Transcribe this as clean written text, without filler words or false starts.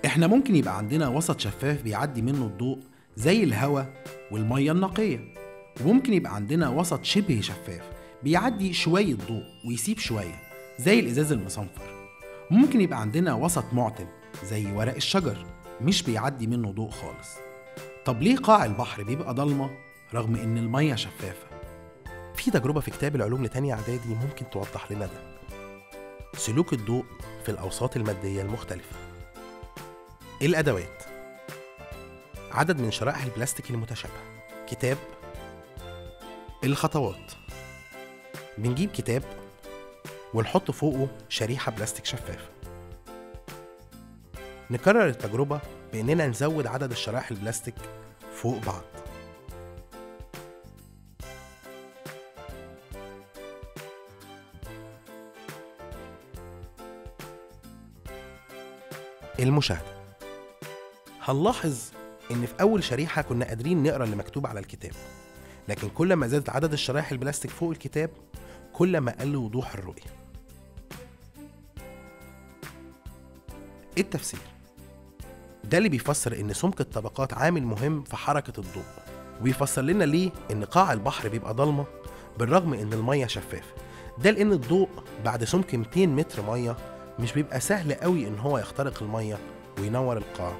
احنا ممكن يبقى عندنا وسط شفاف بيعدي منه الضوء زي الهواء والمية النقية، وممكن يبقى عندنا وسط شبه شفاف بيعدي شوية ضوء ويسيب شوية زي الإزاز المصنفر. ممكن يبقى عندنا وسط معتم زي ورق الشجر مش بيعدي منه ضوء خالص. طب ليه قاع البحر بيبقى ضلمة رغم إن المية شفافة؟ في تجربة في كتاب العلوم لتانية إعدادي ممكن توضح لنا ده. سلوك الضوء في الأوساط المادية المختلفة. الأدوات: عدد من شرائح البلاستيك المتشابهة، كتاب. الخطوات: بنجيب كتاب ونحط فوقه شريحة بلاستيك شفافة. نكرر التجربة بإننا نزود عدد الشرائح البلاستيك فوق بعض. المشاهدة: هنلاحظ إن في أول شريحة كنا قادرين نقرأ اللي مكتوب على الكتاب، لكن كل ما زادت عدد الشرايح البلاستيك فوق الكتاب كل ما قل وضوح الرؤية. التفسير: ده اللي بيفسر إن سمك الطبقات عامل مهم في حركة الضوء، وبيفسر لنا ليه إن قاع البحر بيبقى ضلمة بالرغم إن المية شفافة. ده لأن الضوء بعد سمك 200 متر مية مش بيبقى سهل قوي إن هو يخترق المية وينور القاع.